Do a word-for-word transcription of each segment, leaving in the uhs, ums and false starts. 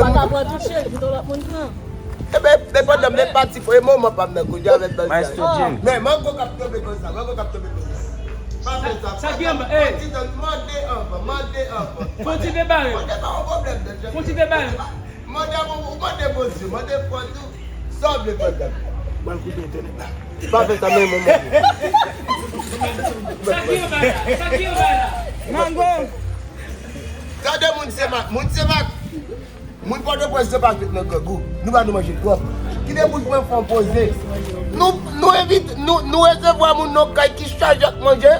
Pa ka pran touche, kite lòt moun pran. Ebyen, depandan, men pati pou e moman pa m nan koze avèk bèl. Maestro Jim. Men mango k ap tonbe konsa, mango k ap tonbe konsa. Pa fè sa, sa ki anba, eh. Mande anvan, mande anvan. Fon ti debare. Mande pa yon pwoblèm de. Fon ti debare. Mande, ou mande Bondye, mande fò tou. Sa w vle fè gad. Mwen koupe entènèt la. Pa fè sa, men mwen mande. Sa ki anba la? Sa ki anba la? Mango. Tande moun Senmak, moun Senmak. Moun Pòtoprens yo pa sot nan grangou. Nou pa nou manje twòp. Kite bouch mwen fè yon poze. Nou, nou envite, nou, nou resevwa moun nan kay ki chaje ak manje.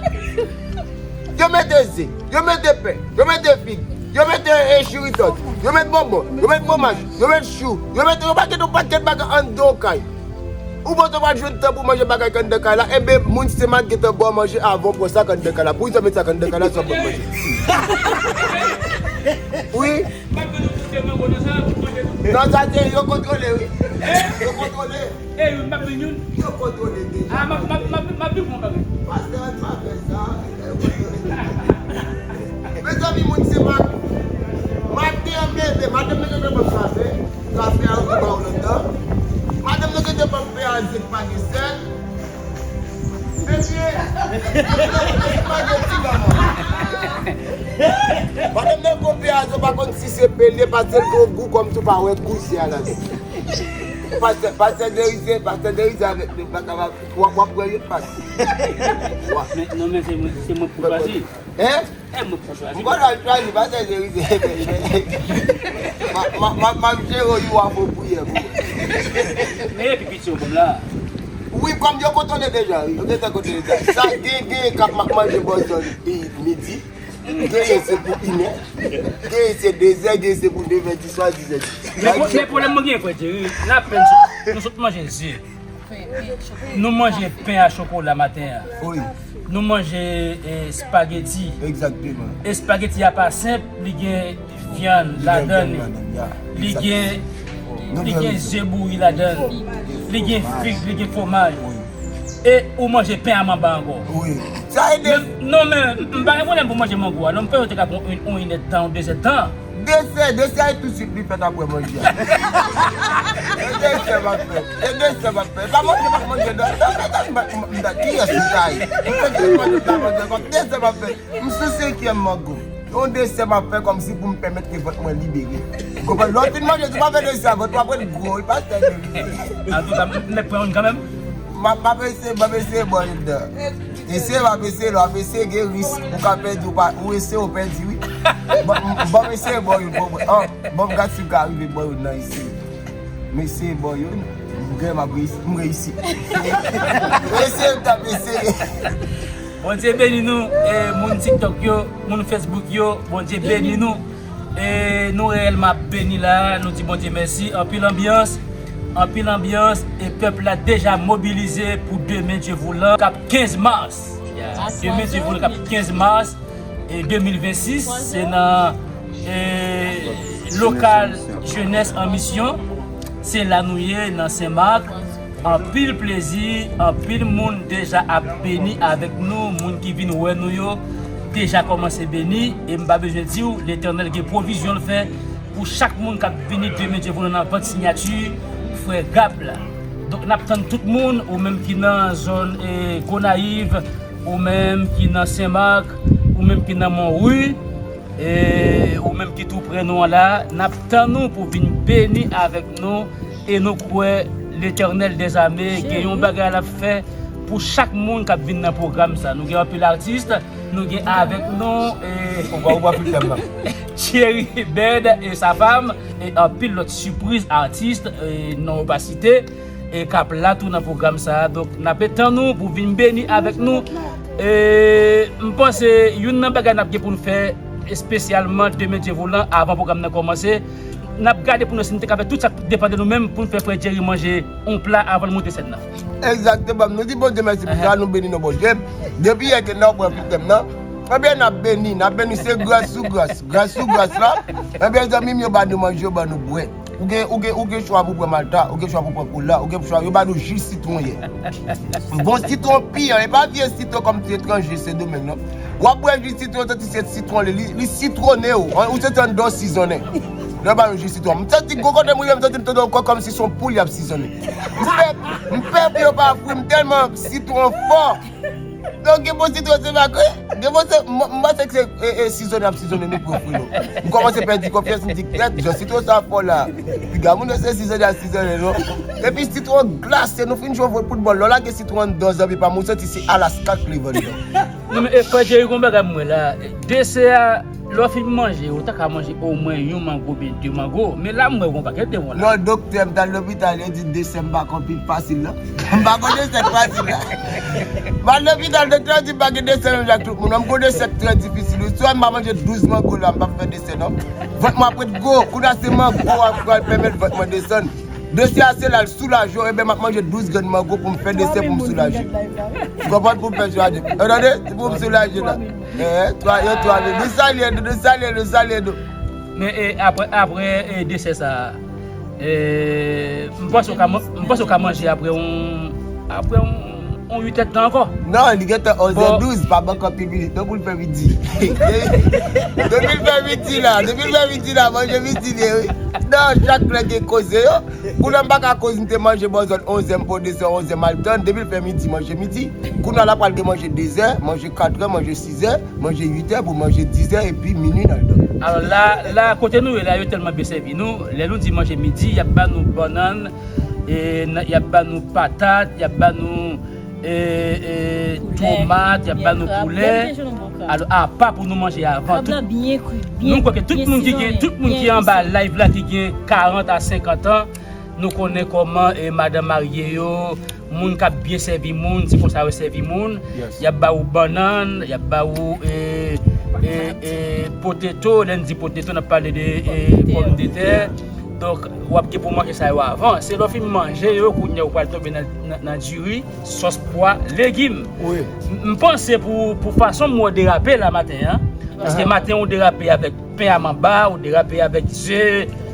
Yo mete ze, yo mete pen, yo mete fig, yo mete, eh, chiritòt, yo mete bonbon, yo mete fwomaj, yo mete chou, yo mete yon pakèt, yon pakèt bagay anndan yon kay. Ou panse w pral jwenn tan pou manje bagay k anndan kay la? Enben, moun Senmak gentan ba w manje avan w pran sa k anndan kay la. Poukisa w met sa k anndan kay la san w pa manje? Wi. Non, sa se yo kontwole, wi. Yo kontwole. Yo kontwole deja. Pastè, pa fè sa. Mezanmi, moun Senmak. Maten an m leve, madanm nan gentan ban m kafe. Kafe a, ou ba w lontan. Madanm nan gentan ban m pe a, se pa gen sèl. Ebyen, espageti ba mwen. Madanm nan gon pe a, se pa konn si se pe l ye, paske l gon gou kòm tou pa wè gou se a ladan. Pastè, pastè Derize, pastè Derize avèk nou, pa kapab, w ap, w ap wè yon pas. Men, non, men se mwen, se mwen pou chwazi. Hein? E mwen pou chwazi. M konn al chwazi, pa sèze rive. Ma, ma, ma, m ap jere w, w ap fè priyè pou mwen. Men epi piti yo konn la. Wi, kòm yo kontwole deja, wi. Yo gentan kontwole deja. Sa gen, gen k ap ma-, manje bò zòn, e, midi. Genyen se pou inè. Genyen se dezè, genyen se pou nevè di swa, dizè di. Men, men pwoblèm mwen gen, frè Jerry, n ap fè, nou sot manje ze. Nou manje pen a chokola maten an. Wi. Nou manje, eh, espageti. Egzakteman. Espageti a pa senp, li gen vyann ladan li. Li gen, li gen ze bouyi ladan li. Li gen fig, li gen fwomaj. Wi. E ou manje pen a manba ankò. Wi. Sa ede. Men, non, men, m pa gen pwoblèm pou manje mango a. Non, m panse w te ka pran yon, yon inèdtan, yon dezèdtan. Desè, desè a tou swit li fèt apre manje a. E desè m ap fè. E desè m ap fè. E pa manje m ap manje non. Sa, sa, sa, m pa, m, m, m, kiyès m ta ye? M fè tout manje m ta manje ankò. Desè m ap fè. M sou senkyèm mango. Yon desè m ap fè kòmsi pou m pèmèt ke vant mwen libere. Ou konprann? Lè w fin manje, si w pa fè desè a, vant ou ap ret gwo, wi, pastè Jerry. Antouka, m, m mèt pran youn kanmenm. M ap, m ap eseye, m ap eseye ba w youn nan. Eseye, m ap eseye, lè w ap eseye, gen risk. Ou ka pèdi, ou pa, ou eseye, ou pèdi, wi. Ban m, ban m eseye ba w youn, bon, bon. An, ban m gad si m ka rive ba w youn nan eseye. M eseye ba w youn, m gen, m ap reyisi, m reyisi. Eseye, m t ap eseye. Bondye beni nou, eh, moun TikTok yo, moun Facebook yo, Bondye beni nou. E nou reyèlman ap beni la, nou di Bondye mèsi. Anpil anbyans, anpil anbyans, e pèp la deja mobilize pou demen Dye voulan k ap kenz mas. Demen Dye voulan k ap kenz mas, e de mil vennsis, se nan, e, lokal Jeunesse en Mission. Se la nou ye, nan Senmak. Anpil plezi, anpil moun deja ap beni avèk nou, moun ki vin wè nou yo deja kòmanse beni, e m pa bezwen di w, Letènèl gen pwovizyon l fè pou chak moun k ap vini demen Dye voulan nan vant siyati frè Gab la. Donk, n ap tann tout moun, ou menm ki nan zòn, e, Gonayiv, ou menm ki nan Senmak, ou menm ki nan Monwi, e, ou menm ki tou prè nou an la, n ap tann ou pou vin beni avèk nou, e nou kwè Letènèl dèzame gen yon bagay l ap fè pou chak moun k ap vin nan pwogram sa. Nou gen anpil atis, nou gen avèk nou, e, Thierry Bed e sa fam, e anpil lòt sipriz atis, e non yo pa site, e k ap la tou nan pwogram sa a. Donk, n ap tann ou pou vin beni avèk nou. E m panse youn nan bagay n ap gen pou n fè espesyalman demen Dye voulan, avan pwogram nan kòmanse, n ap gade pou n wè si n te ka fè tout sa k depann de nou menm pou n fè frè Jerry manje yon pla avan l monte sèn nan. Egzakteman, nou di Bondye mèsi pou sa, nou beni non Bondye. Depi yè ke n ap pran fitèm nan, ebyen n ap beni, n ap beni, se gras sou gras, gras sou gras la. Ebyen zanmi m yo ba nou manje, yo ba nou bwè. Ou gen, ou gen, ou gen chwa pou pran malta, ou gen chwa pou pran kola, ou gen chwa, yo ba nou ji sitwon yè. Bon sitwon pi an, e pa vye sitwon kòm ti etranje Sendomeng non. W ap bwè ji sitwon, santi se sitwon li, li, li sitwone w, an, ou santi anndan w sizonnen. Lè yo ba nou ji sitwon. M santi gwo kote m rive, m santi m tande yon kò kòmsi se yon poul y ap sizonnen. M pè, m pè pou yo pa fri m tèlman sitwon fò. Donk, gen bon sitwon se pa kre. Gen bon se, m, m panse ke se, e, e, sizonnen y ap sizonnen nou pou yo fri nou. M kòmanse pèdi konfyans, m di, "Kèt, jan sitwon sa fò la." Piga moun yo se sizonnen y ap sizonnen non. Epi sitwon glase, nou fin jwe foutbòl. Lè w lage sitwon anndan zanmi pa m, ou santi se Alaska k leve anndan. Non, men, e, frè Jerry, gon bagay m wè la. Desè a, lè w fin manje, ou ta ka manje omwen yon mango oubyen de mango. Men la, m wè gon pakèt de moun la. Non, doktè, m t al lopital, yo di desè m pa konn pi fasil, non. M pa konn desè k fasil la. M al lopital, doktè a di m pa gen desè menm jan ak tout moun. M gon desè k trè difisil, wi. Swa m pa manje douz mango la, m p ap fè desè, non. Vant mwen ap ret gwo. Kounye a se mango a k pral pèmèt vant mwen desann. Desè a se la l soulaje w, ebyen m ap manje douz grenn mango pou m fè desè pou m soulaje. Ou konprann? Pou m fè soulaje. Ou tande? Se pou m soulaje la. Eh, twa, yo twa, nou salye nou, nou salye nou, salye nou. Men, e, apre, apre, e, desè sa a, e, m panse w ka man-, m panse w ka manje apre yon, apre yon, yon uit èdtan ankò. Non, li gentan onz è douz, pa ban anpil minit non pou l fè midi. Depi l fè midi la, depi l fè midi la, manje midi li ye, wi. Non, chak lè gen koze yo. Kounye a m pa ka koz, m te manje bò zòn onzè, m pran desè onzè, m al tann. Depi l fè midi, manje midi. Kounye a la pral gen manje dezè, manje katrè, manje sizè, manje uitè pou manje dizè epi minui n al dòmi. Alò la, la kote nou ye la, yo tèlman byen sèvi nou. Lè nou di manje midi, y ap ba nou bannann, e, n-, y ap ba nou patat, y ap ba nou, e, e, tomat, y ap ba nou poulè. Alò, apa pou nou manje avan. Tout, nou kwè ke tout moun ki gen, tout moun ki anba live la ki gen karant a senkant an, nou konnen kòman, e, madanm marye yo, moun k ap byen sèvi moun, se konsa yo sèvi moun. Y ap ba ou bannann, y ap ba ou, e, e, e, poteto. Lè n di poteto, n ap pale de, e, pòmdetè. Donk, w ap gen pou manje sa yo avan. Se lè w fin manje yo, kounye a ou pral tonbe nan, nan, nan diri, sòs pwa, legim. M, m panse pou, pou fason m wè w derape la maten an, paske maten ou derape avèk pen a manba, ou derape avèk ze,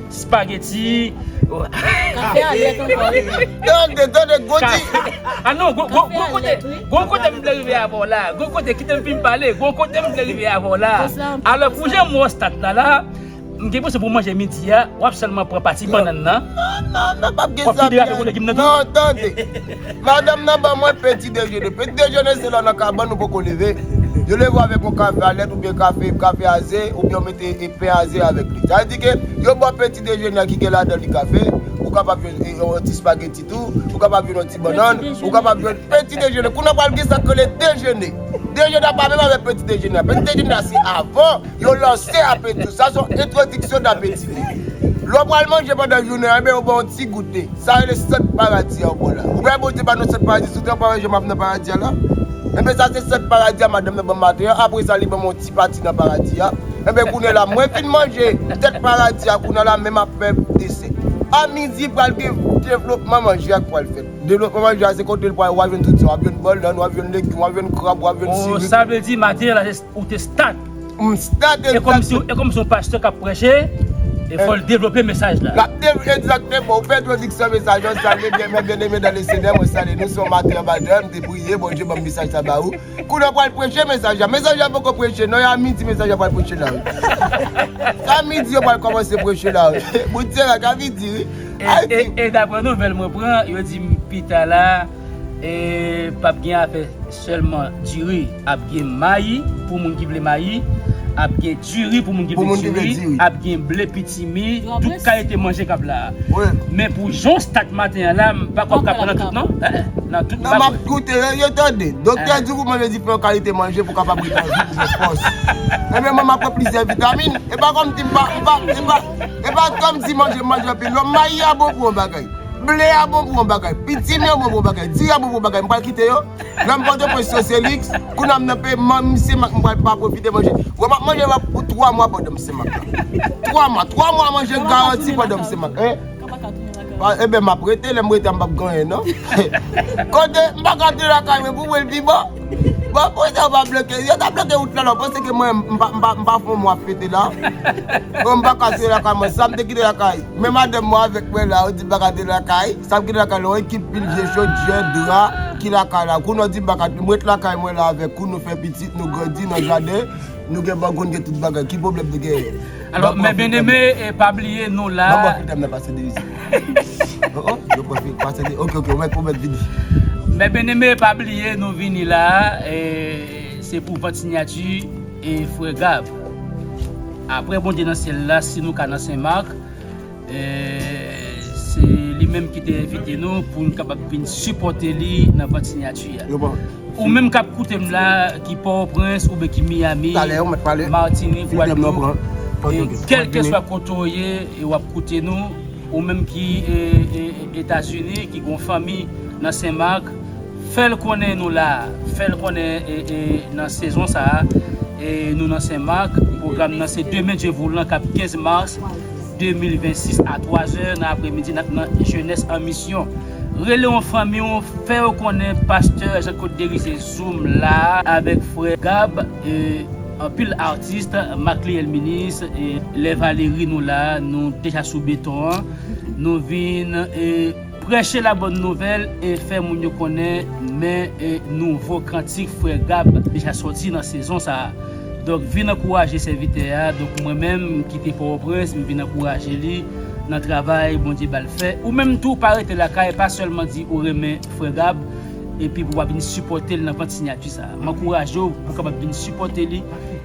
espageti. Kafe a lèt ankò, wi. Tande, tande, gwo di. A non, gwo, gwo, gwo kote, gwo kote m vle rive avè w la. Gwo kote, kite m fin pale. Gwo kote m vle rive avè w la. Alò, pou jan m wè w stat la la, m gen enpresyon pou manje midi a, w ap sèlman pran pati bannann nan. Non, non, non, p ap gen sa. W ap kite rape pou legim nan tou. Non, tande. Madanm nan ban mwen peti dejene. Peti dejene se lè w nan kabann ou poko leve. Yo leve w avèk yon kafe a lèt oubyen kafe, kafe a ze, oubyen yo mete, e, pen a ze avèk li. Sa vle di ke yo ba w peti dejene a ki gen ladan li kafe, ou kapab jwenn, e, yon ti espageti tou, ou kapab jwenn yon ti bannann, ou kapab jwenn peti dejene. Kounye a pral gen sa k rele dejene. Dejene a pa menm avèk peti dejene a. Peti dejene a se avan yo lanse apeti w. Sa se yon entwodiksyon dapeti. Lè w pral manje pandan jounen an, ebyen, yo ba w yon ti goute. Sa rele sant paradi a w bò la. Ou wè Bondye ba nou sant paradi, si w te nan paradi, jan m ap nan paradi a la. Enben, sa se sant paradi a madanm nan ban m maten an. Apre sa, li ban m yon ti pati nan paradi a. Enben, kounye a la, mwen fin manje tèt paradi a, kounye a la, men m ap fè desè. A midi, pral gen devlopman manje a k pral fèt. Devlopman manje a, se kote l pral, w a jwenn tout sa. W ap jwenn bannann, w ap jwenn legim, w ap jwenn krab, w ap jwenn sirik. Sa vle di, maten an la, se ou te stat. M stat. E kòmsi, e kòmsi yon pastè k ap preche, e fò l devlope mesaj la. L ap dev-, egzakteman, ou fè entwodiksyon mesaj la, w salye byen, mè byeneme dan le Senyè, mwen salye nou, se yon maten anba dè, m te priye, Bondye ban m mesaj sa ba ou. Kounye a pral preche mesaj la, mesaj la poko preche, non, e a midi mesaj la pral preche la, wi. Se a midi yo pral kòmanse preche la, wi. Bondye la, ka midi, wi. E, e, e daprè nouvèl mwen pran, yo di m pita la, e p ap gen afè sèlman diri, ap gen mayi pou moun ki vle mayi, ap gen diri pou moun ki vle diri, ap gen ble pitimi, tout kalite manje k ap la. Men pou jan w stat maten an la, m pa kwè w ka pran nan tout non. Nan tout m pa kwè. Goute, yo, yo tande. Doktè di pou manje diferan kalite manje pou kapab ret an vi pou gen fòs. Ebyen, mwen m ap pran plizyè vitamin. E pa kòmsi m pa, m pa, e pa, e pa kòmsi manje, manje anpil. Non, mayi a bon pou yon bagay. Ble a bon pou yon bagay. Pitimi a bon pou yon bagay. Diri a bon pou yon bagay. M pral kite yo. Lè m pote presyon Selix, kounye a m nan peyi, man, misye, m pral pa pwofite manje. Wè, m ap manje pou twa mwa pandan misye m ap la. Twa mwa, twa mwa manje garanti pandan misye m ap la. Ebyen, m ap rete, lè m rete, m p ap gen anyen, non. Kote, m pa ka rete lakay mwen, pou mwen, l pi bon. Bon, pou sa, yo pa bloke, yo ta bloke wout la, non, panse ke mwen, m pa, m pa, m pa fè yon mwa fete la. Bon, m pa ka rete lakay mwen, sa m te kite lakay. Men madanm mwen avèk mwen la, yo di m pa ka rete lakay. Sa m kite lakay la, yon ekip pil vye chodyè, dra, ki lakay la. Kounya w di m pa ka, m ret lakay mwen la avèk ou, nou fè pitit, nou grandi nan jaden, nou gen bangon, gen tout bagay. Ki pwoblèm nou genyen? Alò, mè byeneme, e pa bliye nou la. Ban mwen filtè m nan pase de isit. Oh, oh, yo pran fil pase de. Ok, ok, ou mèt, ou mèt vini. Mè byeneme, pa bliye nou vini la. E se pou vant siyati e frè Gab. Apre Bondye nan syèl la, si nou ka nan Sen Mak, e se li menm ki te envite nou pou n kapab vin sipòte li nan vant siyati a. Yo pran. Ou menm k ap koute m la, ki Pòtoprens oubyen ki Miami, Matinik, Gwadloup, e kèlkeswa kote w ye, e w ap koute nou, ou menm ki e, e, Etazini, ki gon fanmi nan Sen Mak, fè l konnen nou la, fè l konnen e, e, nan sezon sa a, e nou nan Sen Mak, pwogram nan se Demain Dieu Voulant k ap kenz mas de mil vennsis a twa zè nan apremidi, n ap nan Jeunesse en Mission. Rele yon fanmi w, fè yo konnen pastè Jean Claude Derize Zoom la avèk frè Gab, e anpil atis, Macliel Minis, e lè Valery nou la, nou deja sou beton an. Nou vin e preche la bòn nouvèl e fè moun yo konnen men e nouvo kantik frè Gab deja sòti nan sezon sa a. Donk, vin ankouraje sèvitè a. Donk, mwen menm ki te Pòtoprens, m vin ankouraje li nan travay Bondye ba l fè. Ou menm tou, pa rete lakay, pa sèlman di ou renmen frè Gab, epi pou w pa vin sipòte l nan vant siyati sa a. M ankouraje w pou w kapab vin sipòte li,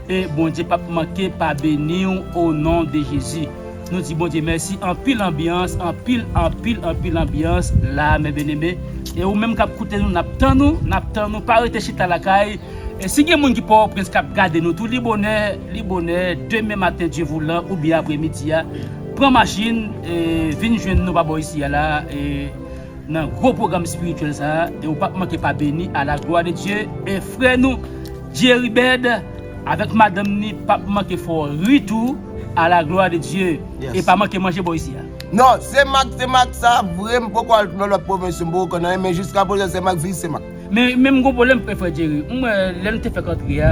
e Bondye p ap manke pa beni w o non de Jezi. Nou di Bondye mèsi, anpil anbyans, anpil, anpil, anpil anbyans la, mè byeneme. E ou menm k ap koute nou, n ap tann ou, n ap tann ou, pa rete chita lakay. E si gen moun ki Pòtoprens k ap gade nou tou, li bonè, li bonè, demen maten, Dye voulan, oubyen apremidi a, pran machin, e vin jwenn nou pa bò isi a la, e nan gwo pwogram espirityèl sa a, e ou p ap manke pa beni, à la gloire de Dieu. E frè nou, Jerry Bed, avèk madanm ni, p ap manke fè w ri tou, à la gloire de Dieu. Yes. E pa manke manje bò isi a. Non, Sen Mak, Sen Mak sa vre, m poko al nan lòt pwovens yo, m poko konn anyen, men jiska prezan Sen Mak viv Sen Mak. Men, men m gon pwoblèm, frè Jerry. M wè lè nou te fè rantre a,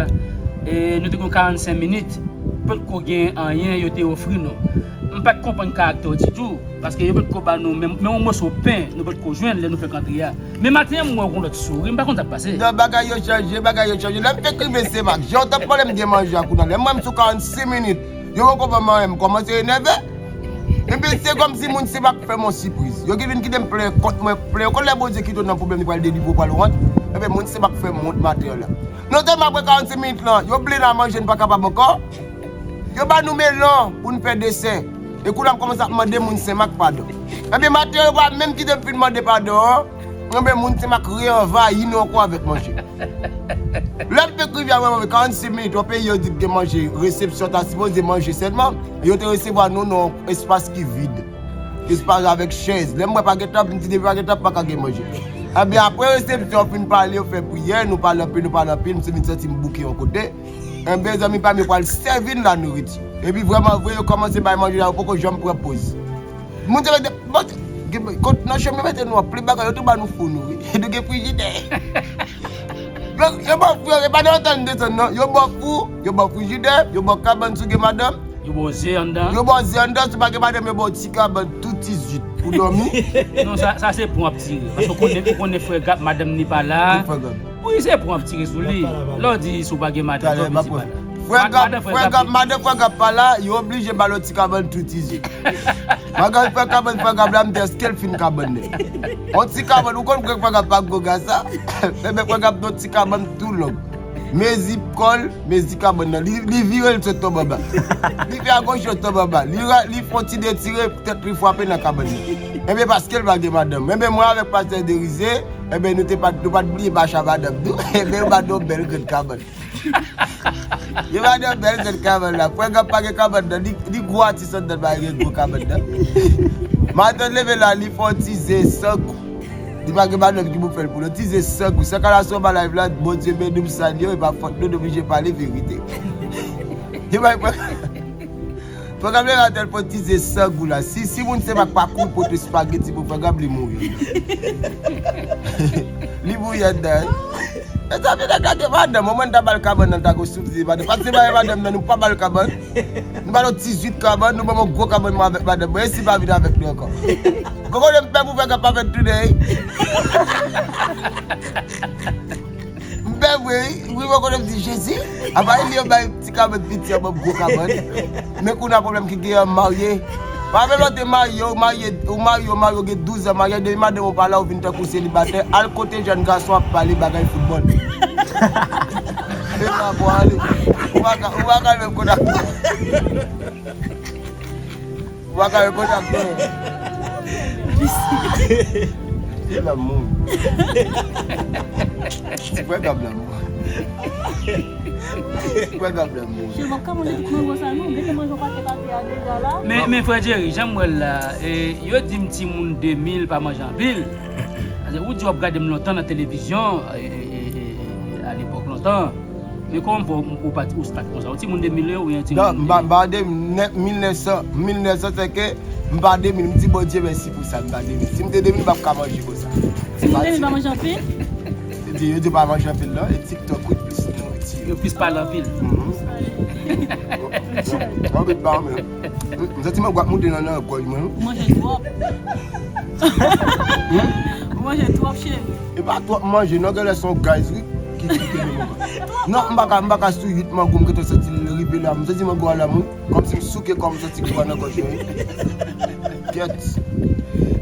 e nou te gen karannsenk minit, potko gen anyen yo te ofri nou. M pa t konprann karaktè w ditou, paske yo potko ba nou menm, menm yon moso pen, nou potko jwenn lè nou fè rantre a. Men maten an, m wè w gon lòt souri, m pa konn sa k pase. Non, bagay yo chanje, bagay yo chanje. Lè m fèk rive Sen Mak, jan w t ap pale m gen manje a kounye a. Lè m wè m sou karannsenk minit, yo poko ban m anyen, m kòmanse enève. Epi se kòmsi moun Sen Mak fè m yon sipriz. Yo ki vin kite m plenyen kont mwen, plenyen kont lè Bondye kite w nan pwoblèm, li pral delivre w, pral wont. Epi moun Sen Mak fè m wont maten an la. Non sèlman apre karannsenk minit lan, yo bliye n al manje, n pa kapab ankò. Yo ba nou melon pou n fè desè. E kounye a m kòmanse ap mande moun Sen Mak padon. Epi maten an, yo pa menm kite m fin mande padon an. Enben, moun Sen Mak reanvayi nou ankò avèk manje. Lè m fèk rive a, wè, karannsenk minit, yon peyi yo di k gen manje, resepsyon ta sipoze manje sèlman, yo te resevwa nou nan yon espas ki vid. Espas avèk chèz. Lè m wè pa gen tanp, m di depi pa gen tanp, pa ka gen manje. Enben, apre resepsyon, fin pale, yo fè priyè, nou pale anpil, nou pale anpil, m vin santi m bouke yon kote. Enben, zanmi pa m yo pral sèvi n lanouriti. Epi vrèman vre, yo kòmanse bay manje la, yo poko janm pran poz. Moun te mete, bon, kot nan chanm yo mete nou an plen bagay, yo tou ba nou fou nou, wi. Nou gen frijidè. Yo, yo ba w fou, e pa nan otan n desann, non. Yo ba w fou, yo ba w frijidè, yo ba w kabann si w gen madanm. Yo ba w ze anndan. Yo ba w ze anndan, si w pa gen madanm, yo ba w ti kabann tou tizwit pou dòmi. Non, sa, sa se pon ap tire. Paske w konnen, ou konnen frè Gab, madanm ni pa la. Wi, se pon ap tire sou li. Lè w di si w pa gen madanm, lè w di pa la. Frè Gab, frè Gab, madanm frè Gab pa la, yo oblije ba l yon ti kabann tou tizwit. Madanm frè kabann, frè Gab la, m di èske l fin kabann nèt. Yon ti kabann, ou konn frè Gab pa gwo gasa. Enben frè Gab yon ti kabann tou long. Mezi kò l, mezi kabann nan. Li, li vire l sot tonbe anba. Li fè agoch yo tonbe anba. Li, li fè yon ti detire, tèt li frape nan kabann nan. Enben paske l pa gen madanm. Enben mwen avèk pastè Derize, enben nou te pa, nou pa t bliye bacha madanm nou. Enben yo ba nou yon bèl grenn kabann. Yo ba nou yon bèl grenn kabann la. Frè Gab pa gen kabann nan. Li, li gwo atis anndan, pa gen gwo kabann nan. Maten leve la, li fè yon ti ze san gou. Li pa gen madanm ki pou fè l pou li. Ti ze san gou. Sa ka la sou anba live la, Bondye beni w, m salye w, e pa fòt nou, nou oblije pale verite. Li bay frè, frè Gab leve atè l fè ti ze san gou la. Si, si moun Sen Mak pa kouri pote espageti pou frè Gab, li mouri. Li mouri anndan, wi. Mezanmi, nèg la gen madanm, mwen, mwen ta ba l kabann nan, ta gon souf di madanm. Paske se pa madanm nan, nou pa ba l kabann. Nou ba l yon dizwit kabann, nou ban m yon gwo kabann mwen avèk madanm mwen, e si pa vin avèk nou ankò. Gon kote m pè pou fè gap avèk tounen, wi. M pè vre, wi. Mwen konnen m di Jezi, apa li yo bay ti kabann piti an ban m gwo kabann. Men kounye a pwoblèm ki genyen an marye. Pa vle lòt te marye, ou marye, ou marye, ou marye, ou gen douz an maryaj, depi madanm ou pa la, ou vin tankou selibatè, al kote jèn gason ap pale bagay foutbòl. E pa pou ale. Ou pa ka, ou pa ka menm konn ak Ou pa ka rekonèt aktè. Se lanmou. Se vrè gab lanmou. Se vrè gab lanmou. Chè, w ap ka manje tout mango sa non, ou gentan manje yon pakèt atè a deja la. Men, men frè Jerry, jan m wè l la, e, yo di m timoun de mil pa manje anpil. Ou di w ap gade m lontan nan televizyon, e, e, e, e, alepòk lontan. Men kòman pou ou pati ou stat konsa? Ou timoun de mil yo oubyen timoun Non, m pa, m pa de nèf, mil nèf san, mil nèf san se ke m pa de mil, m di Bondye mèsi pou sa, m pa de mil. Si m te de mil, m p ap ka manje konsa. Timoun de mil pa manje anpil? Yo di, yo di pa manje anpil non, e TikTok wi plis nouriti. Yo plis pale anpil. Mhm. Mwen met pa anmè. M santi mwen gwap moute nan nan gòj mwen. Ou manje twòp. Ou manje twòp, cheri. E pa twòp manje non, genlè se yon gaz wi ki ki kenbe m ankò. Non, m pa ka, m pa ka sou uit mango, m gentan santi l rive la. M santi mango a la mwen, kòmsi m souke kò m, m santi gou a nan gòj mwen. Gyèt.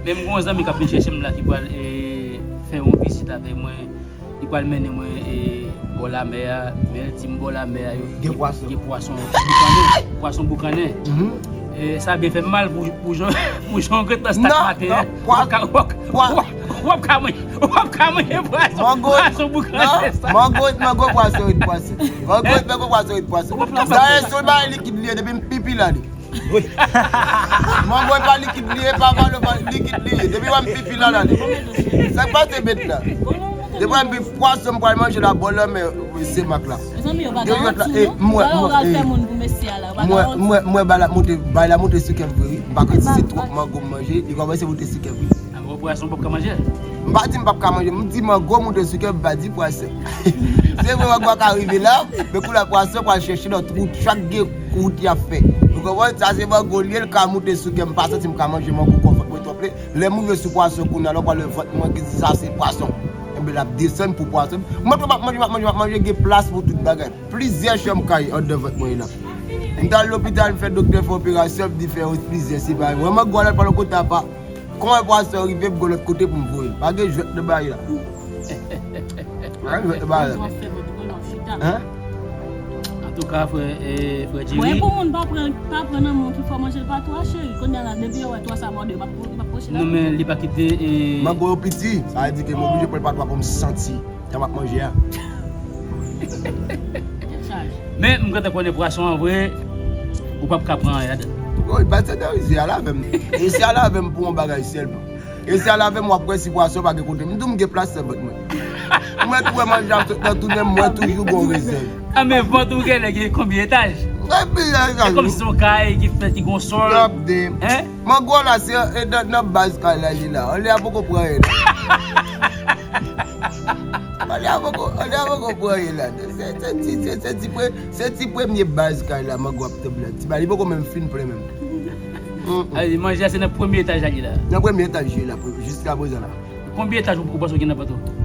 Men m gen yon zanmi k ap vin chèche m la ki pral, e, fè yon vizit avè mwen. Li pral mennen mwen, e, bò lamè a, men l di m bò lamè a yo gen pwason, gen pwason boukannen. Pwason boukannen. Mhm. E, sa byen fè m mal pou, pou jan, pou jan w gentan stat maten an. W ap ka, w ap, w ap, w ap ka manje, w ap ka manje pwason, pwason boukannen sa. Mango, mango pwason ret pwason. Mango, mango pwason ret pwason. Dayè, se yon bagay likid li ye, depi m pipi la li. Mango e pa likid li ye, pa valo pa likid li ye. Depi w wè m pipi la, la li. Sa k pase bèt la? Depi w wè m pi pwason m pral manje la bò lanmè, se mak la. Mezanmi, yo pa garanti non. Mwen, mwen, mwen, mwen, bay la moute, bay la moute sou kè m vre wi. M pa kwè si se twòp mango m manje, li kòmanse moute sou kè m vre. Alò, pwason p ap ka manje? M pa di m p ap ka manje, m di mango moute sou kè m, m pa di pwason. Se vre mango a ka rive la, men kou la pwason pral chèche lòt wout, chak gen wout y ap fè. Ou konprann? Sa se mango li ye, l ka moute sou kè m, m pa santi m ka manje mango kon vant mwen twòp li. Lè m rive sou pwason kounye a, lè w pral wè vant mwen ki di sa se pwason. Enben l ap desann pou pwason. Mwen tou m ap manje, m ap manje, m ap manje, gen plas pou tout bagay. Plizyè chanm kay anndan vant mwen la. M t al lopital, m fè doktè fè operasyon, m di fè plizyè, se pa vre. Mango a l al pale kote apa. Kòman pwason rive m gen lòt kote pou m voye l? Pa gen jwèt nan bagay la. Pa gen jwèt nan bagay la. Hein? Antouka, frè, e, frè Jerry. Bon, e pou moun pa pran, pa pran nan men w ki fè w manje l pa twa, cheri. Kounye a la, depi yo wè twa sa mòde, yo p ap, yo p ap pwoche la. Non, men li pa kite, e, mango yo piti, sa vle di ke m oblije pran l pa twa pou m santi jan m ap manje a. Men m gentan konnen pwason an vre, ou p ap ka pran anyen ladan. Wi, pase nan rizyè a l avè m. Rizyè a l avè m pou yon bagay sèlman. Rizyè a l avè m, w ap wè si pwason pa gen kote. M di w m gen plas nan vant mwen. Mwen tou wè manje ap sot nan tounen m, mwen toujou gon rezèv. A men vant ou genlè gen konbyen etaj? E kòmsi se yon kay ki fèt, ki gon sòl. Hein? Mango la se, e, nan, nan baz kay la li la. Anlè a poko pran anyen. Anlè a poko, anlè a poko pran anyen la. Se, se ti, se, se ti pre-, se ti premye baz kay la mango ap tonbe la. Ti bagay li poko menm fin plen menm. Mm, mm. Ay, manje a se nan premye etaj la li la. Nan premye etaj li la, pre-, jiska prezan la. Konbyen etaj ou, ou panse w gen nan vant ou?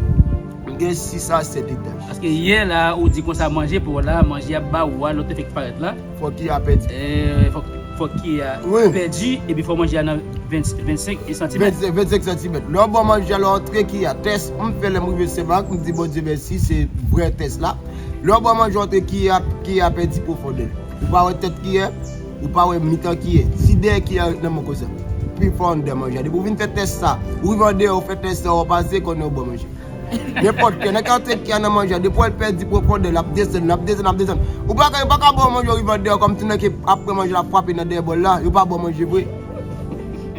M gen sis a sèt etaj. Paske yè la, ou di konsa manje pa w la, manje ap ba ou a, lè w te fèk parèt la. Fòk ki a pèdi. E, fòk, fòk ki a pèdi, epi fò manje a nan ven, vennsenk santimèt. Vennsenk, vennsenk santimèt. Lè w bò manje a, lè w antre ki a tès, m fè lè m rive Senmak, m di Bondye mèsi, se vrè tès la. Lè w bò manje a, w antre ki a, ki a pèdi pwofondè l. Ou pa wè tèt kiyè, ou pa wè mitan kiyè. Si dèyè kiyè a ret nan men w konsa, pi fò anndan manje a. Depi w vin fè tès sa, ou rive andeyò, ou fè tès sa, ou pase, konnen ou bon manje. Nenpòt kiyè, nèg ki antre kiyè a nan manje a, depi w wè l pèdi pwofondè, l ap desann, l ap desann, l ap desann. Ou pa ka, yo pa ka ba w manje, ou rive andeyò, kòmsi nèg ki ap pran manje la frape nan dèyè bòl la, yo pa ba w manje vre.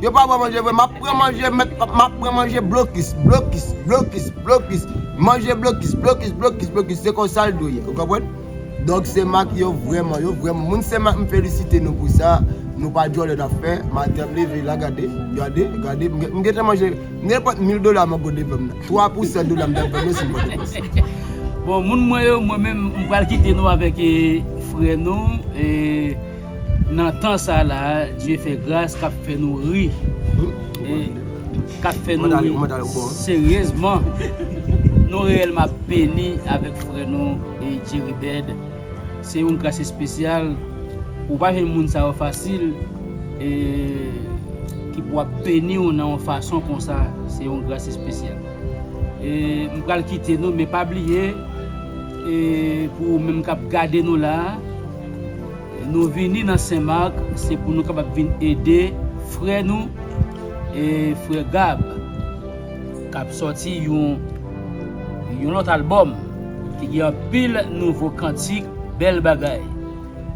Yo pa ba w manje vre, m ap pran manje, mèt, m ap pran manje blokis, blokis, blokis, blokis. Manje blokis, blokis, blokis, blokis, se konsa l dwe ye, ou konprann? Donk, Senmak yo vrèman, yo vrèman. Moun Senmak, m felisite nou pou sa. Nou pa djòlè n ap fè. Maten m leve la, gade, gade, gade. M gen, m gentan manje nenpòt mil dola mango devan m nan. Twa pou san dola m t ap vann yo si m pa te panse. Bon, moun mwen yo, mwen menm, m pral kite nou avèk, e, frè nou, e, nan tan sa la, Dye fè gras, k ap fè nou ri. E, k ap fè nou ri seryezman. Nou reyèlman ap beni avèk frè nou e Jerry Bed. Se yon gras espesyal. Ou pa jwenn moun sa yo fasil e ki pou ap beni w nan yon fason konsa. Se yon gras espesyal. E m pral kite nou, men pa bliye, e pou ou menm k ap gade nou la a, nou vini nan Senmak, se pou nou kapab vin ede frè nou, e frè Gab, k ap sòti yon, yon lòt albòm ki gen anpil nouvo kantik, bèl bagay.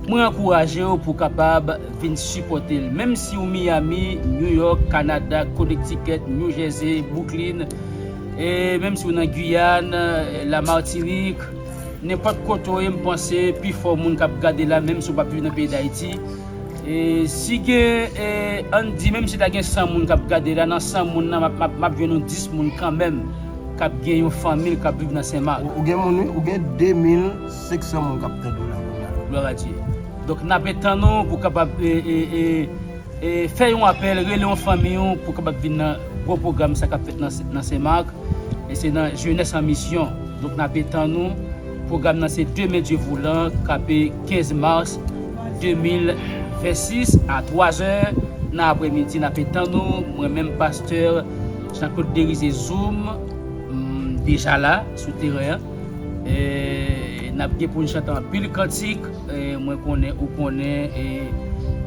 Mwen ankouraje w pou w kapab vin sipòte l. Menm si w Miami, New York, Kanada, Connecticut, New Jersey, Brooklyn, e menm si w nan Giyàn, Lamatinik, nenpòt kote w ye, m panse pifò moun k ap gade la, menm si w p ap viv nan peyi Dayiti, e si gen, e, ann di, menm si ta gen san moun k ap gade la, nan san moun nan, m ap, m ap, m ap jwenn yon dis moun kanmenm k ap gen yon fanmi l k ap viv nan Senmak. Ou, ou gen moun, wi, ou gen de mil senk san moun k ap tande w la kounye a. Glwa a Dye. Donk, n ape tann ou pou w kapab, e, e, e, e, fè yon apèl, rele yon fanmi w pou w kapab vin nan gwo pwogram sa k ap fèt nan, nan Senmak. E se nan Jeunesse en Mission. Donk, n ape tann ou. Pwogram nan se Demain Dieu Voulant, k ape kenz mas de mil vennsis a twa zè nan aprèmidi. N ape tann ou. Mwen menm, pastè Jean Claude Derize Zoom, m deja la sou teren an. E n ap gen pou n chante anpil kantik. E mwen konnen, ou konnen, e,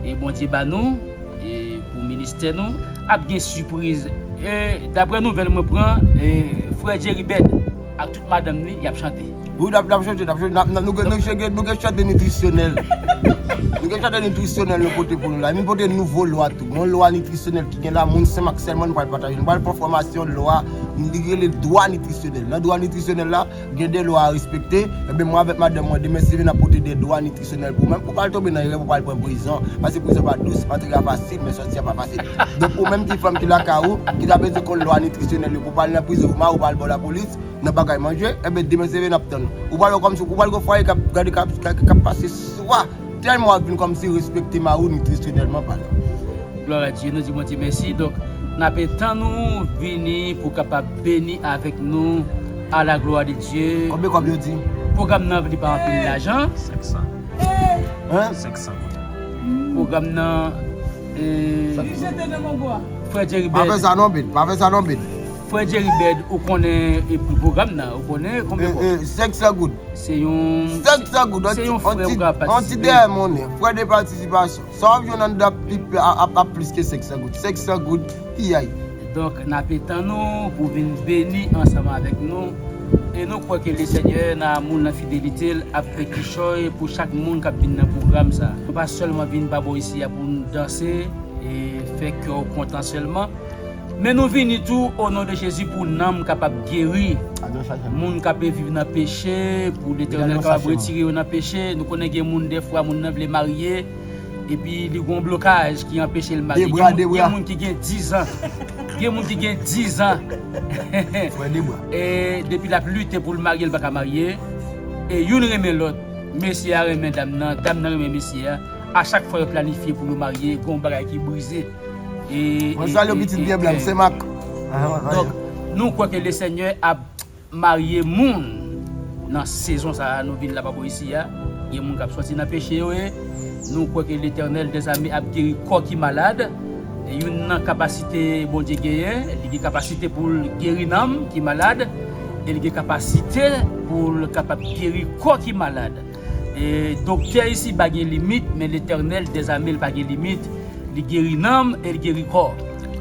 e Bondye ba nou, e pou ministè nou, ap gen sipriz. E daprè nouvèl mwen pran, e frè Jerry Bed ak tout madanm li, y ap chante. Wi, n ap, n ap chante, n ap chante. N ap, n ap, nou gen, nou gen, nou gen chante nitrisyonèl. Nou gen chante nitrisyonèl nou pote pou nou la. Nou pote nouvo lwa tou. Yon lwa nitrisyonèl ki gen la, moun Senmak sèlman nou pral pataje. Nou pral pran fòmasyon lwa, li rele dwa nitrisyonèl. Nan dwa nitrisyonèl la, gen de lwa a respekte. Ebyen, mwen avèk madanm mwen, demen si Dye vle, n ap pote de dwa nitrisyonèl pou ou menm. Pou w pa al tonbe nan erè, pou w pa al pran prizon. Paske prizon pa dous, antre a fasil, men sòti a pa fasil. Donk, ou menm ti fanm ki lakay ou, ki ta bezwen konn lwa nitrisyonèl yo, pou w pa al nan prizon, pou mari w pa al ba w lapolis, nan bagay manje, ebyen, demen si Dye vle, n ap tann ou. Ou pral wè kòmsi, ou pral gen fwaye k ap gade, k ap, k ap, k ap pase swa, tèlman w ap vin kòmsi respekte mari w nitrisyonèlman palan. Glwa a Dye, nou di Bondye mèsi. Donk, n ape tann ou vini pou w kapab beni avèk nou à la gloire de Dieu. Konbyen kòb yo di? Pwogram nan, li pa anpil lajan. Senk san. Hein? Senk san. Pwogram nan, e, Li jete nan mango a. Frè Jerry Bed. Pa fè sa non, Bed. Pa fè sa non, Bed. Frè Jerry Bed, ou konnen, e, pou pwogram nan, ou konnen konbyen kòb? E, e, senk san goud. Se yon, Senk san goud, se yon frè ou ka patisipe. Yon ti dèyè monnen, frè de patisipasyon. Sa w ap jwenn anndan ap, ap, ap, ap plis ke senk san goud. Senk san goud, piyay. Donk, n ape tann ou pou vin beni ansanm avèk nou. E nou kwè ke Lesenyè, nan amou l, nan fidelite l, ap fè kichòy pou chak moun k ap vin nan pwogram sa. Nou pa sèlman vin pa bò isi a pou n danse e fè kè w kontan sèlman. Men nou vini tou, o non de Jezi, pou nanm kapab geri. Moun k ape viv nan peche, pou Letènèl kapab retire yo nan peche. Nou konnen gen moun, dèfwa, moun nan vle marye, epi li gon blokaj ki anpeche l marye. Gen moun, gen moun ki gen diz an. Gen moun ki gen diz an. Frè Debra. E depi l ap lite pou l marye, l pa ka marye. E youn renmen lòt. Mesye a renmen dam nan, dam nan renmen mesye a. A chak fwa yo planifye pou yo marye, gon bagay ki brize. E, mwen e, salye e, pitit e, byen blan, e, Senmak. Donk, nou kwè ke Lesenyè ap marye moun nan sezon sa a, nou vin la pa bò isi a. Gen moun k ap sòti nan peche yo, e nou kwè ke Letènèl dèzame ap geri kò ki malad. E youn nan kapasite Bondye genyen, li gen kapasite pou l geri nanm ki malad, e li gen kapasite pou l kapab geri kò ki malad. E doktè isiba gen limit, men Letènèl dèzame l pa gen limit. Li geri nanm e li geri kò.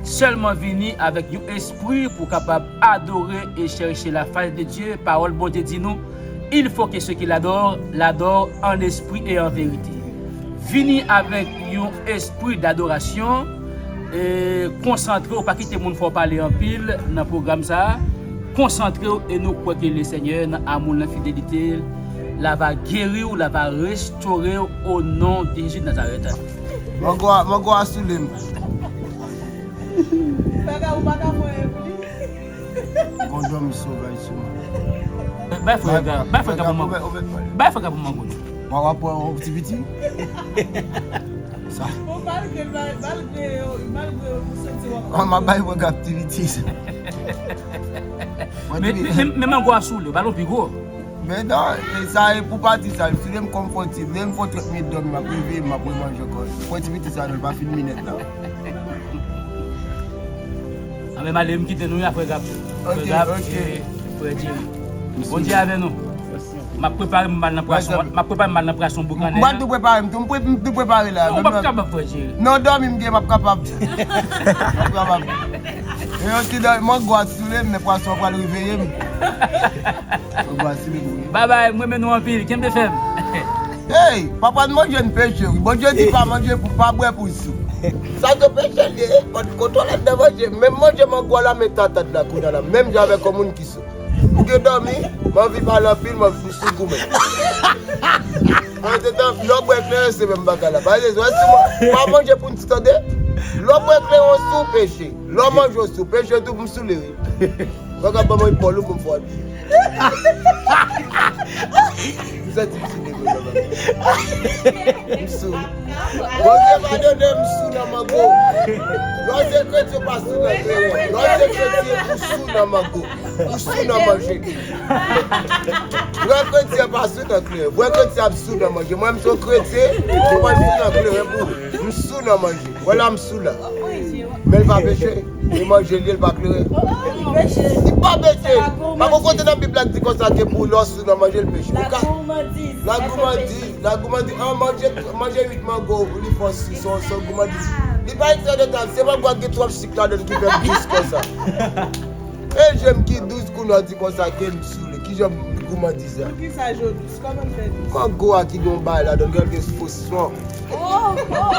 Sèlman vini avèk yon espri pou kapab adore e chèche la face de Dieu. Pawòl Bondye di nou, il faut que ceux qui l'adorent, l'adorent en esprit et en vérité. Vini avèk yon espri dadorasyon, e konsantre w, pa kite moun fè w pale anpil nan pwogram sa a. Konsantre w, e nou kwè ke Lesenyè, nan amou l, nan fidelite l, l ava geri w, l ava restore w, o non de Jezi de Nazarèt. Mango a, mango a soule m. Ou pa ka, ou pa ka fè anyen pou li. Gon dòmi sovaj sou mwen. Bay frè a, bay frè a pou mango. Bay frè a pou mango. Mwen w ap pran yon ti piti. Sa. Bon, malgre, malgre, malgre ou santi w ap. Mwen m ap bay frè a ti piti sa. Men, men, men mango a soule, ba nou pi gwo. Men non, e sa e pou pati sa, soule m kòm fò ti, lè m fè trant minit dòmi, m ap reveye, m ap remanje ankò. Fò ti piti sa, non, l pa fin minèt la. Anben, m ale, m kite nou, ya, frè Gab. Frè Gab, e, frè Jerry. Bondye avè nou. M ap prepare m al nan pwason, m ap prepare m al nan pwason boukannen. M pral tou prepare m tou, m pre-, m tou prepare la. Non, ou p ap kapab, frè Jerry. Non, dòmi m gen, m ap kapab. M ap kapab. E yon ti dòmi, mango a soule m, men pwason an pral reveye m. Mango a soule m, wi. Babay, m renmen nou anpil. Kenbe fèm. Hey, papa n manje n peche, wi. Bondye di pa manje pou pa bwè pou sou. Sa te peche l ye, pa t kontwole nan manje. Menm manje mango a la, men tatat la, kounye a la. Menm jan avèk yon moun ki sou. Ou gen dòmi, m anvi pale anpil, m anvi sou goumen. Antandan, lè w bwè kleren, se menm bagay la. Pa egzanp, wè si mwen, pa manje pou n ti tande. Lè w bwè kleren, w sou peche. Lè w manje, w sou peche, tou m soule, wi. Ou ka ban mwen epòl ou pou m fè w abiye. M santi m soule, wi, papa. M sou. Bondye padone m sou nan mango. Lè w se kretyen, w pa sou nan kleren. Lè w se kretyen, ou sou nan mango. Ou sou nan manje. Vrè kretyen pa sou nan kleren. Vrè kretyen ap sou nan manje. Mwen, m se yon kretyen, mwen pa sou nan kleren pou ou. M sou nan manje. Vwala, m sou la. Men l pa peche. Li manje li, li pa kleren. Li pa peche. Pa gon kote nan Bib la k di konsa ke pou lè w sou nan manje, l peche. Ou ka, lagoumandiz. Lagoumandiz, an manje, manje uit mango, li fò si, se, se goumandiz. Li pa egzè de tab, se mango a gen twòp sik ladan l ki fè m dous konsa. E je m ki dous kounye a di konsa ke m soule. Kijan goumandiz la? Poukisa je w dous? Kòman l fè dous? Mango a ki gen yon bagay ladan l, gen fo swan. Oh, oh, oh.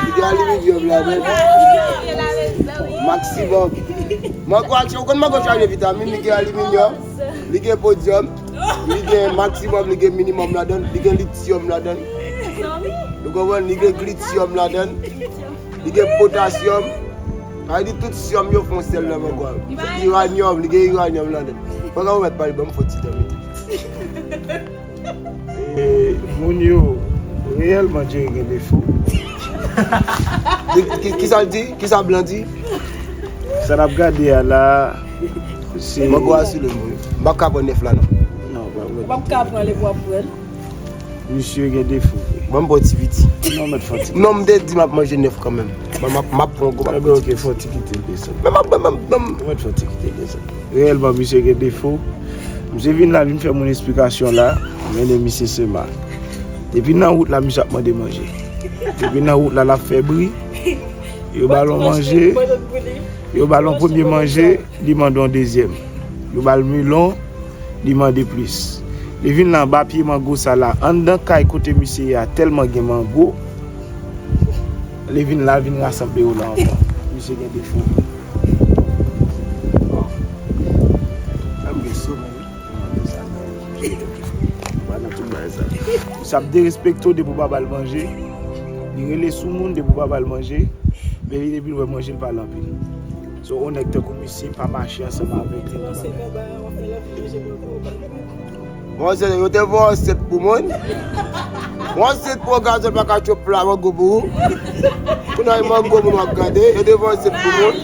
Li gen aliminyòm ladan l. Maksimòm. Mango a, ou konn mango chaje vitamin, li gen aliminyòm, li gen podyòm, li gen maksimòm, li gen minimòm ladan l, li gen lityòm ladan l. Ou konprann? Li gen glityòm ladan l. Li gen potasyòm. Sa vle di tout syòm yo fè yon sèl nan mango a. Iranyòm, li gen iranyòm ladan. Fòk ou mèt pale, ban m fè yon ti tan mete. E, moun yo, reyèlman, Jerry gen defo. Ki, ki, kisa l di? Kisa blan di? Sa n ap gade a la, se mango a sou le mwen. M p ap ka pran nèf la, non. Non, pa pran. Ou p ap ka pran li pou w ap pran l. Misye gen defo vre. Ban m pran ti piti. Non, mèt fè ti piti. Non, m te di m ap manje nèf kanmenm. Ban m ap, m ap pran gwo, m ap pran ti piti. Ebyen, ok, fè ti kite l desann. Men m ap, men m ap, men m. Mèt fè ti kite l desann. Reyèlman, misye gen defo. Misye vin la, vin fè moun esplikasyon la. Mennen misye sema. Depi nan wout la, misye ap mande manje. Depi nan wout la, l ap fè bri. Yo ba l yon manje. Yo ba l yon premye manje, li mande yon dezyèm. Yo ba l melon, li mande plis. Li vin la anba pye mango sa la, anndan kay kote misye ye a, tèlman gen mango. Li vin la, vin rasanble yo la ankò. Misye gen defo. Bon. Sa m gen somèy. Misye ap derespekte w depi w pa ba l manje. Li rele sou moun depi w pa ba l manje. Men li depi l wè manje, l pale anpil. So, yon nèg tankou misye pa mache ansanm avèk li nan bagay. Bon, se yo te voye ansent pou moun. Yon ansent pou yon gazon pa ka chop pla mango pou ou. Kounye a mango moun w ap gade, yo te voye ansent pou moun.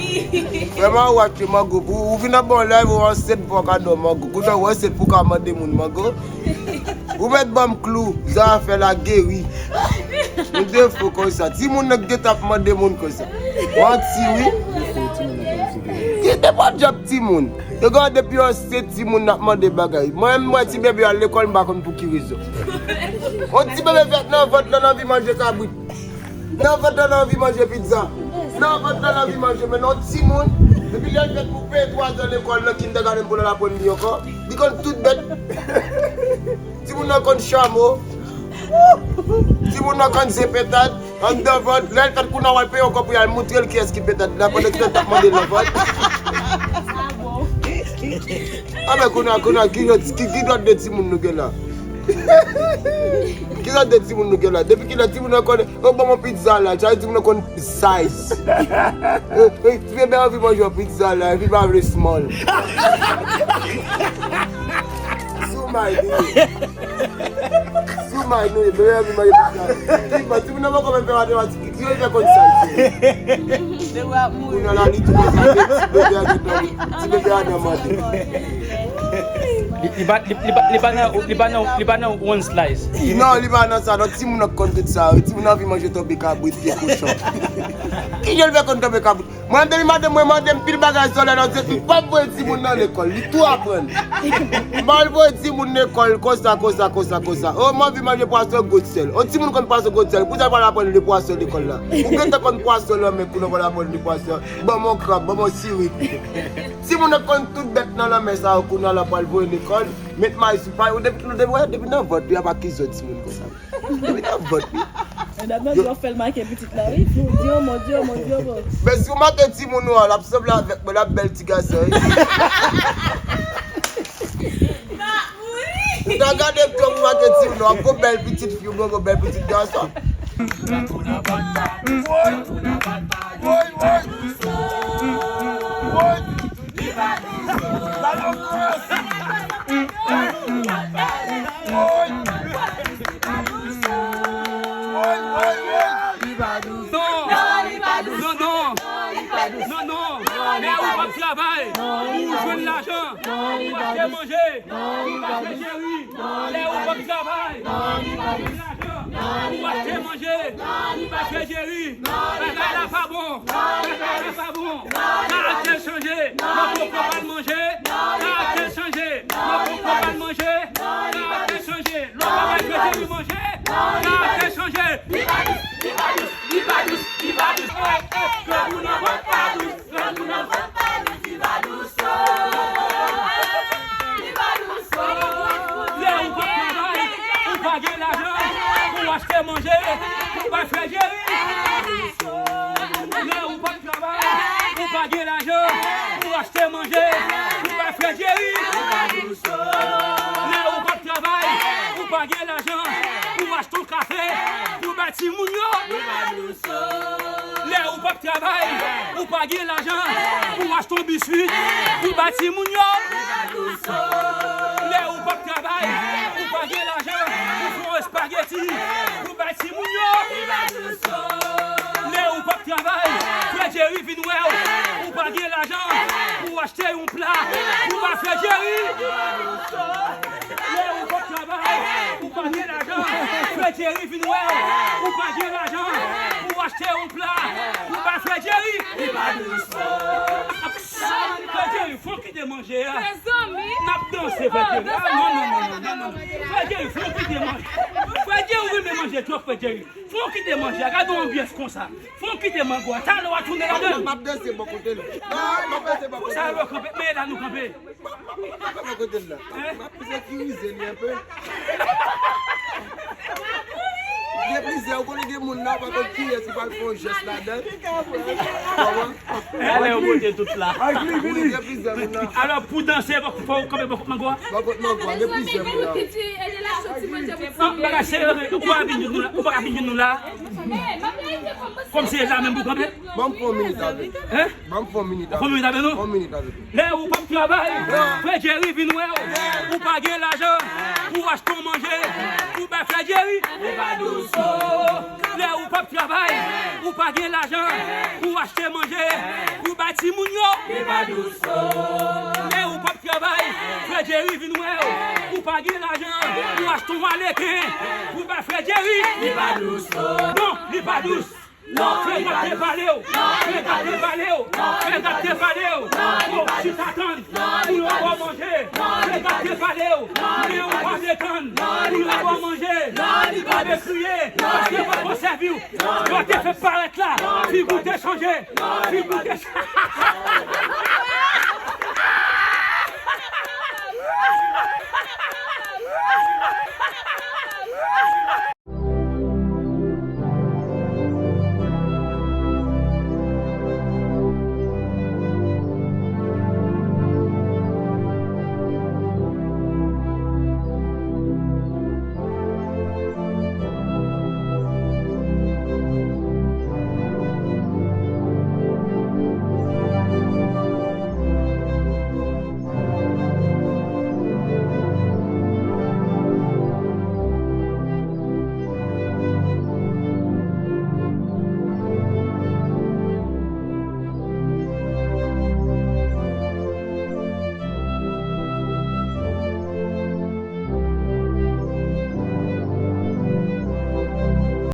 Vrèman, w ap chop mango pou ou. Ou vin nan bon live, yon ansent pou yon kado mango. Kounye a, yon ansent pou ka mande moun mango. Ou mèt ban m klou, zafè la geri. Nou defo konsa. Timoun nan ki gentan ap mande moun konsa. Manti, wi. Ki te pa djab timoun. Yo gade depi yo se timoun n ap mande bagay. Mwen, m wè ti bebe al lekòl, m pa konn pou ki rezon. On ti bebe fèt nan vant lan, l anvi manje kabrit. Nan vant lan, l anvi manje pizza. Nan vant lan, l anvi manje, men non timoun. Depi lè l fèt pou peye twa zan lekòl nan kindergarten pou l al aprann li ankò. Li konn tout bèt. Timoun nan konn chamo. Timoun nan konn se petat. Anndan vant, lè l fèt kounye a w al peye yon kòb pou y al moutre l kiyès ki petat la, pandan ti tèt ap mande l nan vant. Sa bon. Anben kounye a, kounye a, ki lòt, ki, ki lòt de timoun nou gen la? Ki lòt de timoun nou gen la? Depi kilè timoun nan konnen, yo ban m yon pizza la, sa vle di timoun nan konn size. Eh, eh, ti bebe anvi manje yon pizza la, epi pa vle small. Sou may li ye. Sou may nou ye, bebe anvi manje pizza. Ki bon, timoun nan poko menm fè matematik, ki yo fè konn sa l ye. Kounye a la, li tou konsa, ti bebe a gentan, ti bebe a nan mande. Li, li pa, li, li pa, li pa nan, li pa nan, li pa nan one slice. Non, li pa nan sa, non, timoun nan konn tout sa, wi. Timoun nan anvi manje tonbe kabrit, pye kochon. Kijan l fè konn tonbe kabrit? Mwen, depi madanm mwen mande m pil bagay sou lè nan zepik, pa voye timoun nan lekòl, li tou aprann. M pa voye timoun lekòl konsa, konsa, konsa, konsa. O, m anvi manje pwason gwo sèl. O, timoun konn pwason gwo sèl. Pou sa, pral aprann li pwason lekòl la. Ou gentan konn pwason lanmè, kounye a pral aprann li pwason. Ban m yon krab, ban m yon sirik. Timoun nan konn tout bèt nan lanmè sa yo, kounye a la pral voye lekòl. Met may sou pay, ou depi, depi, depi nan vant, li ap akize timoun konsa. Depi nan vant, wi. Medam nan di w ap fè l make pitit la, wi. Di, di yon mo, di yon mo, di yon mo. Men si w make timoun ou an, l ap sanble avèk mwen, l ap bèl ti gason, wi. Ou ta gade kòm ou make timoun ou an, ap gon bèl pitit fi, ou gon bèl pitit gason. Non, non, non. Non, non. Lè ou p ap travay, ou jwenn lajan, ou achte manje, ou pa fè cheri. Lè ou p ap travay, ou jwenn lajan, ou achte manje, ou pa fè cheri. Bagay la pa bon. Bagay la pa bon. Karaktè chanje. Lè w konprann manje. Karaktè chanje. Lè w konprann manje. Karaktè chanje. Lè w pa bay fè cheri manje. Karaktè chanje. Li pa dous, li pa dous, li pa dous, li pa dous. Granmoun nan vant pa dous, granmoun nan vant pa dous, li pa dous. Li pa dous. Lè ou p ap travay, ou pa gen lajan pou w achte manje, pou w bay frè Jeri. Lè ou p ap travay, ou pa gen lajan pou w achte manje, pou w bay frè Jeri. Lè ou p ap travay, ou pa gen lajan pou w achte yon kafe, pou w bay timoun yo. Lè ou p ap travay, ou pa gen lajan pou w achte yon biswit, pou w bay timoun yo. Lè ou p ap travay, ou pa gen lajan pou w fè yon espageti, pou w bay timoun yo. Lè ou p ap travay, frè Jeri vin wè w, ou pa gen lajan pou w achte yon pla, pou w bay frè Jeri. Lè ou p ap travay, ou pa gen lajan, frè Jeri vin wè w, ou pa gen lajan pou w achte yon pla, pou w bay frè Jeri. Li pa dous. Frè Jeri, fò w kite manje a. Mezanmi. N ap danse, frè Jeri. Ah, non, non, non, non, non, non. Frè Jeri, fò w kite manje. Frè Jeri, ou renmen manje twòp, frè Jeri. Fò w kite manje a. Gade yon anbyans konsa. Fò w kite mango a. Talè w a tounen ladan l. M ap danse bò kote l. Non, m ap danse bò kote l. Pou sa lè w kanpe, men la nou kanpe. M ap kanpe bò kote l la. Hein? M ap sekirize li enpe. Gen plizyè, ou konnen gen moun la, pa konn kiyès ki pral fè yon jès ladan. Kòman? Alè, yo pote tout la. Wi, gen plizyè moun la. Alò, pou danse, fò, fò w kanpe bò kote mango a. Bò kote mango a, gen plizyè moun la. Ah, bagay serye, ou pa ka vin jwenn nou la, ou pa ka vin jwenn nou la. Kòm se la menm pou kanpe. Ban m pran yon minit avè l. Hein? Ban m pran yon minit avè l. Pran yon minit avè nou? Pran yon minit avè l. Lè ou p ap travay, frè Jeri vin wè w. Ou pa gen lajan pou w achte yon manje, pou w bay frè Jeri. Li pa dous. Lè ou p ap travay, ou pa gen lajan pou w achte manje, pou w bay timoun yo. Li pa dous. Lè ou p ap travay, frè Jeri vin wè w. Ou pa gen lajan pou w achte yon maneken, pou w bay frè Jeri. Li pa dous. Non, li pa dous. Non, frè Gad te pale w. Frè Gad te pale w. Frè Gad te pale w. Oh, chita tann. Pou yo ba w manje. Frè Gad te pale w. Men ou pa vle tann. Pou yo ba w manje. Li pa vle kriye. Paske yo poko sèvi w. Yo te fè parèt la. Figi w te chanje. Figi w te chanje.